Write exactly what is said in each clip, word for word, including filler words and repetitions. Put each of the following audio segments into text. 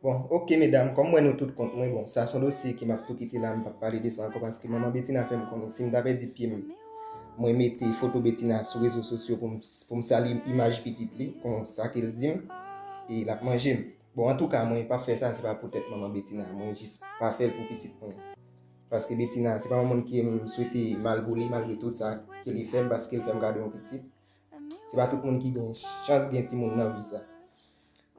Bon, ok medam, kòm m wè nou tout kont mwen, bon, sa se yon dosye ke m ap tou kite la, m p ap pale de sa ankò paske manman Betina fè m konnen si m ta pèdi pye m, mwen mete foto Betina sou rezo sosyo pou m, pou m sali imaj pitit li, konsa ke l di m, e l ap manje m. Bon, antouka, mwen p ap fè sa, se pa poutèt manman Betina, mwen jis pa fè l pou pitit mwen. Paske Betina, se pa yon moun ke m swete mal pou li, malgre tout sa ke li fè m, paske l fè m gade yon pitit. Se pa tout moun ki gen chans gen timoun nan vi sa.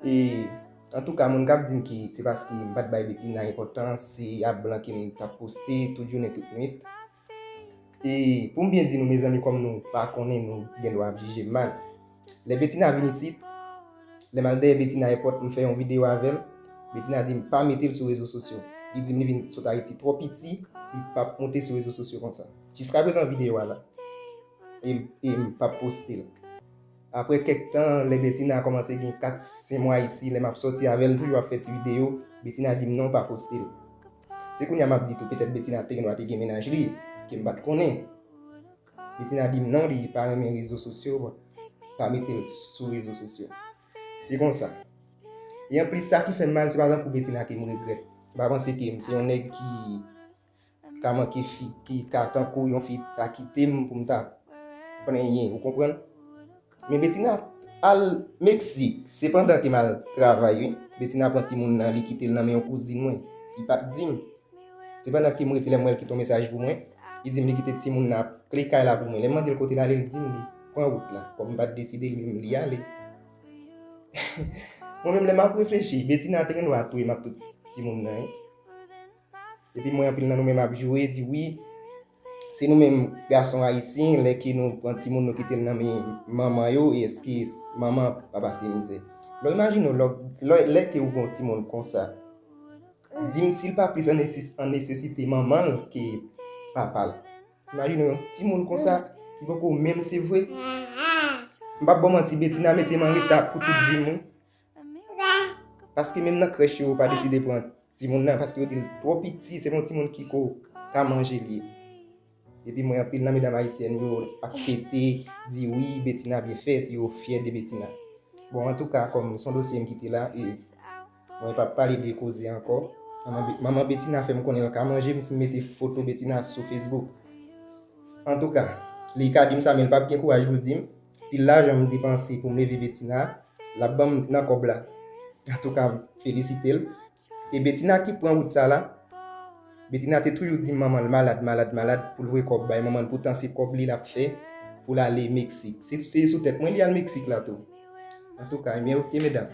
E, antouka, moun k ap di m ke se paske m pa t bay Betina enpòtans, se ap blan ke m t ap poste tout jounen, tout nwit. E, pou m byen di nou, mezanmi, kòm nou pa konnen, nou gen dwa ap jije m mal. Lè Betina vin isit, lè m al dèyè Betina èpòt, m fè yon videyo avè l, Betina di m pa mete l sou rezo sosyo. Li di m li vin sot Ayiti twò piti, li p ap monte sou rezo sosyo konsa. Jiskaprezan videyo a la. E, e m p ap poste l. Apre kèk tan, lè Betina kòmanse gen kat, senk mwa isi, lè m ap sòti avè l, m toujou ap fè ti videyo, Betina di m non, pa poste l. Se kounye a m ap di tou, petèt Betina te gen dwa te gen mennaj li, ke m pa t konnen. Betina di m non, li pa renmen rezo sosyo, bon, pa mete l sou rezo sosyo. Se konsa. E anplis, sa ki fè m mal, se pa tankou Betina ke m regrèt. M pa panse ke m se yon nèg ki ka manke fi, ki ka tankou yon fi ta kite m pou m ta plenyen, ou konprann? Men Betina al Meksik, se pandan ke m al travay, wi. Betina pran timoun nan, li kite l nan men yon kouzin mwen. Li pa t di m. Se pandan ke m rete, lè m wè l kite yon mesaj pou mwen, li di m li kite timoun nan ak kle kay la pou mwen. Lè m mande l kote l ale, li di m li pran wout la. Kòm m pa t deside, li menm li ale. Mwen menm, lè m ap reflechi, Betina te gen dwa touye m ak tout timoun nan, wi. Epi m wè anpil nan nou menm ap joure, di wi, se nou menm gason ayisyen, lè ke nou pran timoun nou kite l nan men manman yo, e èske manman pa pase mizè? Lè w imajine w, lè, lè, lè ke ou gen yon timoun konsa, di m si l pa plis an neses-, an nesesite manman l ke papa l. Imajine w, yon timoun konsa ki poko menm sevre. M p ap ba w manti, Betina mete m an reta pou tout vi m, wi. Paske menm nan krèch yo, yo pa deside pran timoun nan, paske yo di l twò piti, se pa yon timoun ki ko ka manje li ye. Epi m wè anpil nan medam ayisyèn yo ap fete, di wi, Betina byen fèt, yo fyè de Betina. Bon, antouka, kòm se yon dosye m kite la, e mwen p ap pale de koze ankò. Manman Be-, manman Betina fè m konnen l ka manje m si m mete foto Betina sou Facebook. Antouka, li ka di m sa, men l p ap gen kouraj pou l di m. Pil lajan m depanse pou m leve Betina, l ap ban m nan kòb la. Antouka, m felisite l. E Betina ki pran wout sa la, Betina te toujou di m manman l malad, malad, malad, pou l voye kòb bay manman l. Poutan se kòb li l ap fè pou l ale Meksik. Se, se sou tèt mwen li al Meksik la tou. Antouka, ebyen, oke, medam.